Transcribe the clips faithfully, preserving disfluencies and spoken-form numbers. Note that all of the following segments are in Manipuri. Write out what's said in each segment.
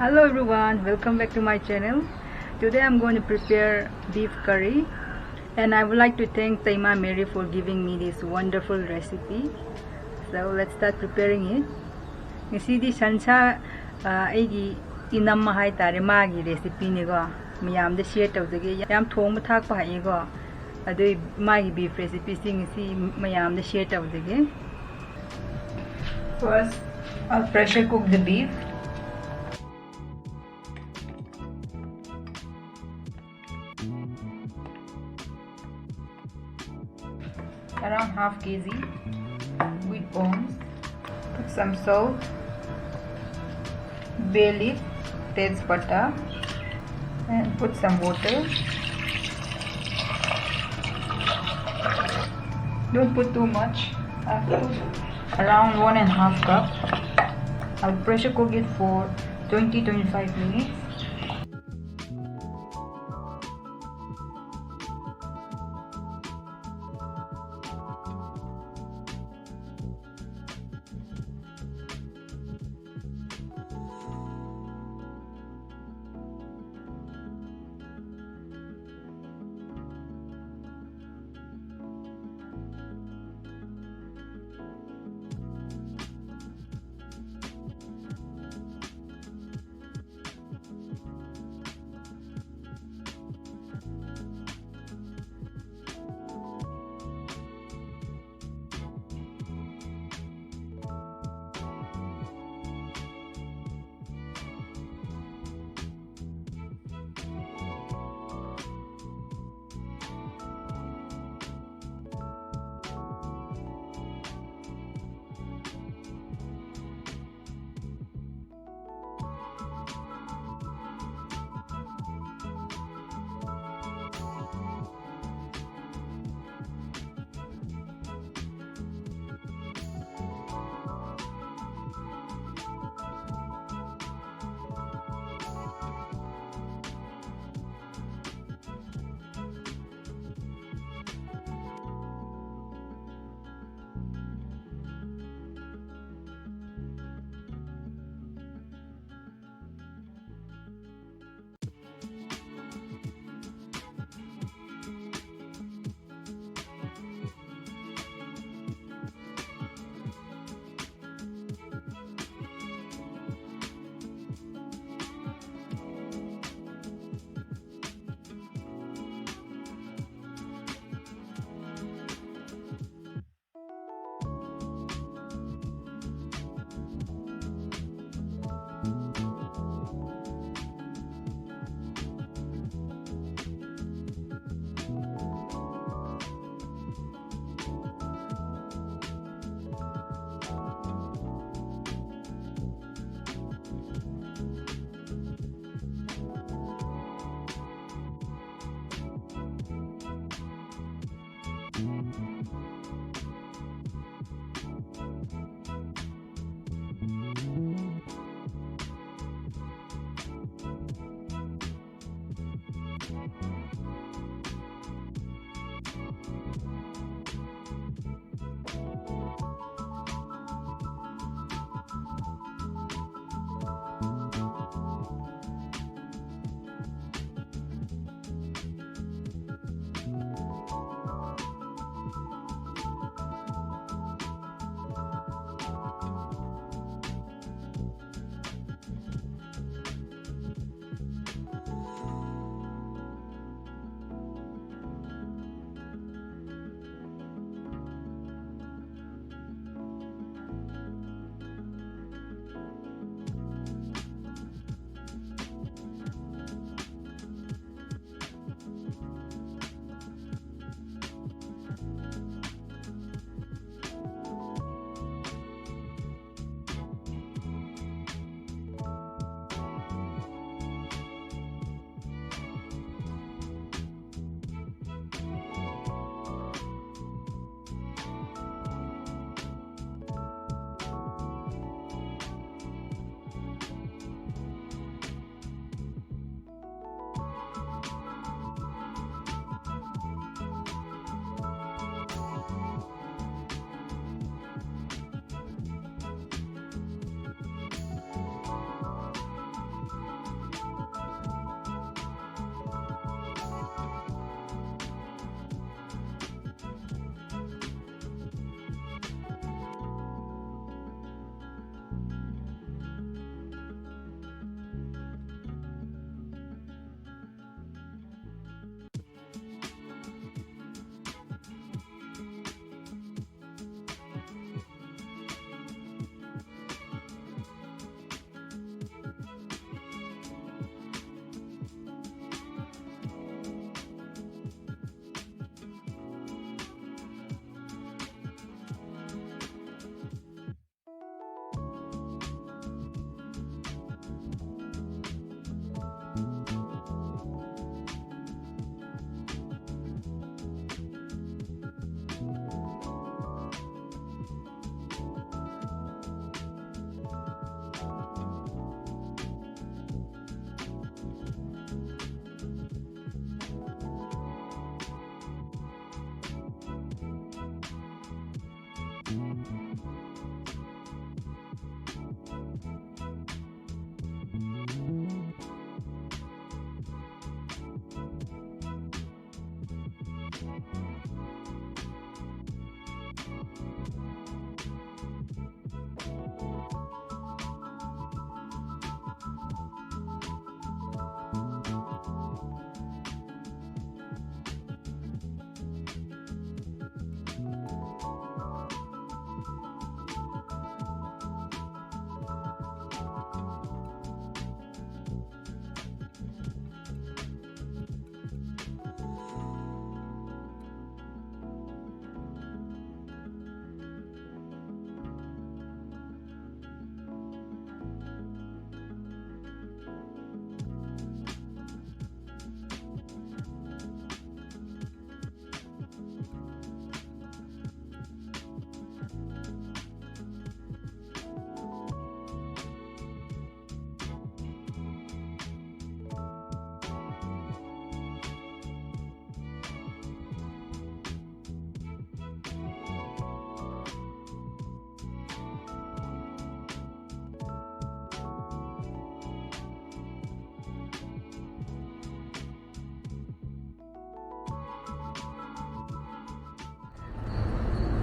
Hello everyone, welcome back to my channel. Today I'm going to prepare beef curry, and I would like to thank Taima Mary for giving me this wonderful recipe. So let's start preparing it. ꯉꯁꯤꯗꯤ ꯁꯟꯁꯥ ꯑꯩꯒꯤ ꯏꯅꯝꯃ ꯍꯥꯏꯇꯥꯔꯦ, ꯃꯥꯒꯤ recipeꯅꯤꯀꯣ꯫ ꯃꯌꯥꯝꯗ share ꯇꯧꯖꯒꯦ꯫ ꯌꯥꯝ ꯊꯣꯡꯕ ꯊꯥꯛꯄ ꯍꯩꯌꯦꯀꯣ꯫ ꯑꯗꯨꯏ ꯃꯥꯒꯤ beef recipeꯁꯤ ꯉꯁꯤ ꯃꯌꯥꯝꯗ share ꯇꯧꯖꯒꯦ꯫ First, I'll pressure cook the beef. Around half K G with bones. Put some salt, bay leaf, tejpatta, and put some water. Don't put too much. I put around one and a half cup. I'll pressure cook it for twenty twenty-five minutes.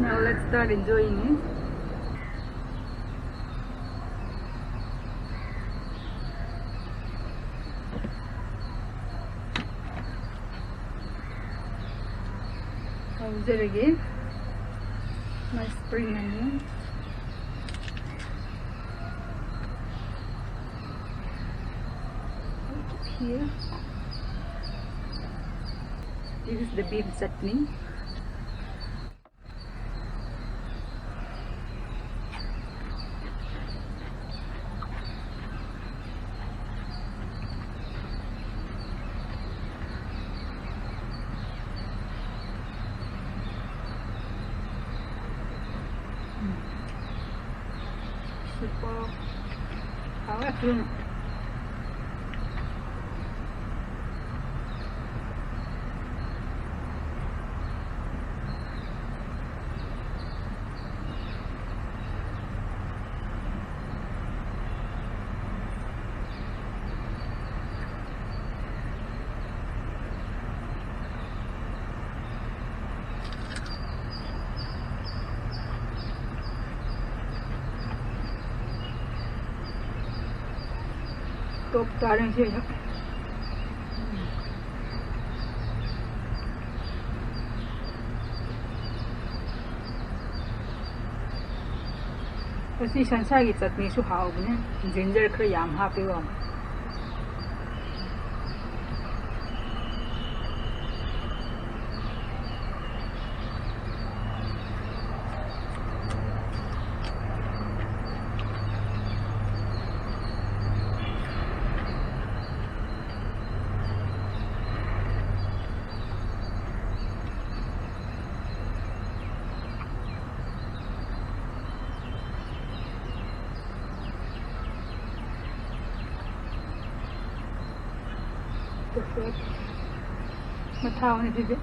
Now let's start enjoying it. ꯍꯧꯖꯔꯒꯦ꯫ My spring onion. Here. This is the beef chutney. Super. ꯍꯥꯎꯋꯦ꯫ ꯎꯝ꯫ Top ꯆꯥꯔꯦ ꯉꯁꯤ ꯑꯩꯅ꯫ ꯑꯁꯤ ꯁꯟꯁꯥꯒꯤ ꯆꯠꯅꯤꯁꯨ ꯍꯥꯎꯕꯅꯦ, ginger ꯈꯔ ꯌꯥꯝ ꯍꯥꯞꯄꯦꯀꯣ꯫ ꯃꯊꯥꯎꯅꯤ ꯁꯤꯗꯤ꯫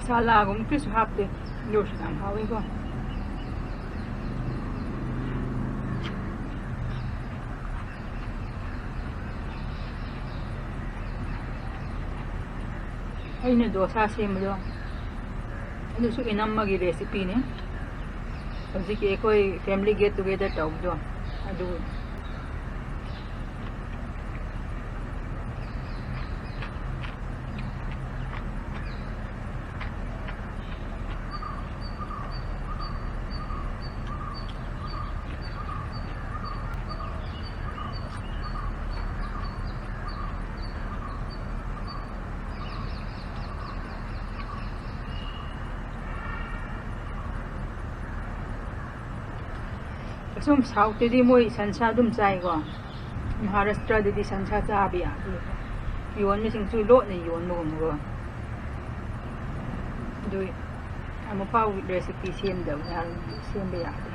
ꯃꯁꯥꯂꯥꯒꯨꯝꯕ ꯀꯔꯤꯁꯨ ꯍꯥꯞꯇꯦ, ꯑꯗꯨ ꯑꯣꯏꯔꯁꯨ ꯌꯥꯝ ꯍꯥꯎꯋꯦꯀꯣ꯫ ꯑꯩꯅ ꯗꯣꯁꯥ ꯁꯦꯝꯕꯗꯣ, ꯑꯗꯨꯁꯨ ꯏꯅꯝꯃꯒꯤ recipeꯅꯦ꯫ ꯍꯧꯖꯤꯛꯀꯤ ꯑꯩꯈꯣꯏ family get together ꯇꯧꯕꯗꯣ, ꯑꯗꯨ꯫ ꯑꯁꯣꯝ Southꯇꯗꯤ ꯃꯣꯏ ꯁꯟꯁꯥ ꯑꯗꯨꯝ ꯆꯥꯏꯀꯣ꯫ ꯃꯍꯥꯔꯥꯁꯇ꯭ꯔꯗꯗꯤ ꯁꯟꯁꯥ ꯆꯥꯕ ꯌꯥꯗꯦ꯫ ꯌꯣꯟꯕꯁꯤꯡꯁꯨ ꯂꯣꯠꯅ ꯌꯣꯟꯕꯒꯨꯝꯕꯀꯣ꯫ ꯑꯗꯨ ꯑꯃꯨꯛꯐꯥꯎ recipe ꯁꯦꯝꯗꯕꯅꯤ, ꯁꯦꯝꯕ ꯌꯥꯗꯦ꯫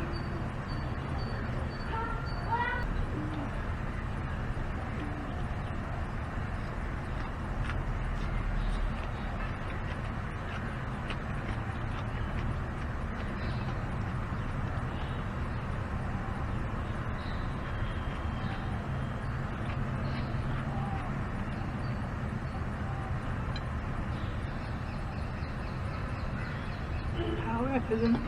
ꯍꯥꯎꯋꯦ ꯐꯖꯅ꯫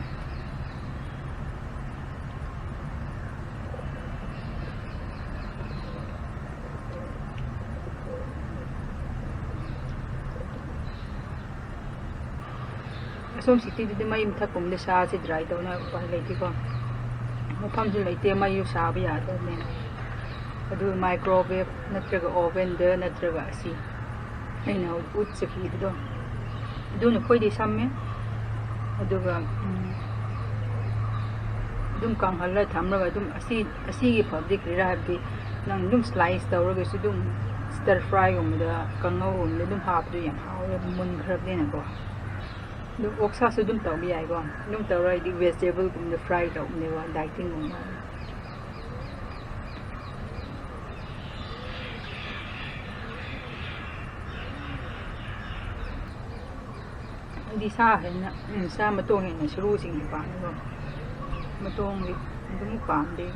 ꯑꯁꯣꯝ cityꯗꯗꯤ ꯃꯩ ꯃꯊꯛꯀꯨꯝꯕꯗ ꯁꯥꯁꯦ dry ꯇꯧꯅ ꯎꯄꯥꯏ ꯂꯩꯇꯦꯀꯣ꯫ ꯃꯐꯝꯁꯨ ꯂꯩꯇꯦ, ꯃꯩꯁꯨ ꯁꯥꯕ ꯌꯥꯗꯕꯅꯤꯅ꯫ ꯑꯗꯨ microwave ꯅꯠꯇ꯭ꯔꯒ ovenꯗ ꯅꯠꯇ꯭ꯔꯒ ꯑꯁꯤ ꯑꯩꯅ ꯍꯧꯖꯤꯛ ꯎꯠꯆꯈꯤꯕꯗꯣ, ꯑꯗꯨꯅ ꯈ꯭ꯋꯥꯏꯗꯒꯤ ꯁꯝꯃꯦ꯫ ꯑꯗꯨꯒ, ꯎꯝ, ꯑꯗꯨꯝ ꯀꯪꯍꯜꯂ ꯊꯝꯂꯒ ꯑꯗꯨꯝ ꯑꯁꯤ, ꯑꯁꯤꯒꯤ ꯐꯕꯗꯤ ꯀꯔꯤꯔꯥ ꯍꯥꯏꯕꯗꯤ, ꯅꯪ ꯑꯗꯨꯝ slice ꯇꯧꯔꯒꯁꯨ ꯑꯗꯨꯝ stir fryꯒꯨꯝꯕꯗ, ꯀꯥꯡꯉꯧꯒꯨꯝꯕꯗ ꯑꯗꯨꯝ ꯍꯥꯞꯄꯗꯣ ꯌꯥꯝ ꯍꯥꯎꯋꯦ, ꯃꯨꯟꯈ꯭ꯔꯕꯅꯤꯅꯀꯣ꯫ ꯑꯗꯨꯝ ꯑꯣꯛꯁꯥꯁꯨ ꯑꯗꯨꯝ ꯇꯧꯕ ꯌꯥꯏꯀꯣ꯫ ꯑꯗꯨꯝ ꯇꯧꯔ ꯑꯩꯗꯤ vegetableꯒꯨꯝꯕꯗ fry ꯇꯧꯕꯅꯦꯕ, dietingꯒꯨꯝꯕ꯫ ꯑꯩꯗꯤ ꯁꯥ ꯍꯦꯟꯅ, ꯎꯝ, ꯁꯥ ꯃꯇꯣꯡ ꯍꯦꯟꯅ ꯁꯔꯨꯁꯤꯡꯗꯤ ꯄꯥꯝꯃꯦꯕ꯫ ꯃꯇꯣꯡꯗꯤ ꯑꯗꯨꯝ ꯄꯥꯝꯗꯦ꯫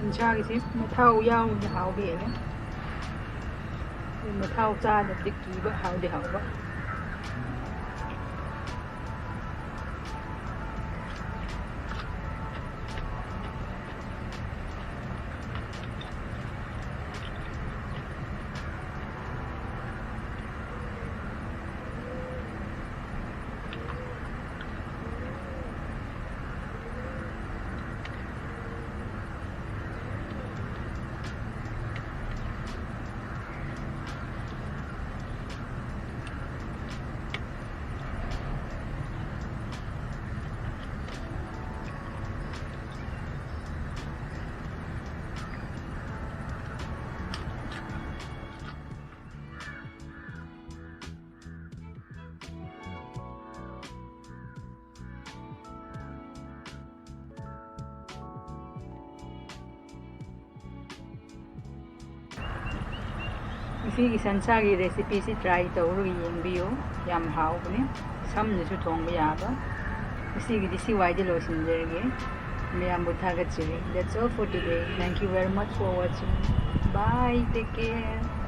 ꯁꯟꯁꯥꯒꯤꯁꯤ ꯃꯊꯥꯎ ꯌꯥꯎꯕꯅ ꯍꯥꯎꯕ ꯍꯦꯜꯂꯦ꯫ ꯑꯗꯨ ꯃꯊꯥꯎ ꯆꯥꯗꯕꯗꯤ ꯀꯤꯕ, ꯍꯥꯎꯗꯤ ꯍꯥꯎꯕ꯫ ꯉꯁꯤꯒꯤ ꯁꯟꯁꯥꯒꯤ recipeꯁꯤ try ꯇꯧꯔꯒ ꯌꯦꯡꯕꯤꯌꯨ꯫ ꯌꯥꯝ ꯍꯥꯎꯕꯅꯤ, ꯁꯝꯅꯁꯨ ꯊꯣꯡꯕ ꯌꯥꯕ꯫ ꯉꯁꯤꯒꯤꯗꯤ ꯁꯤ ꯋꯥꯏꯗ ꯂꯣꯏꯁꯤꯟꯖꯔꯒꯦ꯫ ꯃꯌꯥꯝꯕꯨ ꯊꯥꯒꯠꯆꯔꯤ꯫ That's all for today. Thank you very much for watching. Bye. Take care.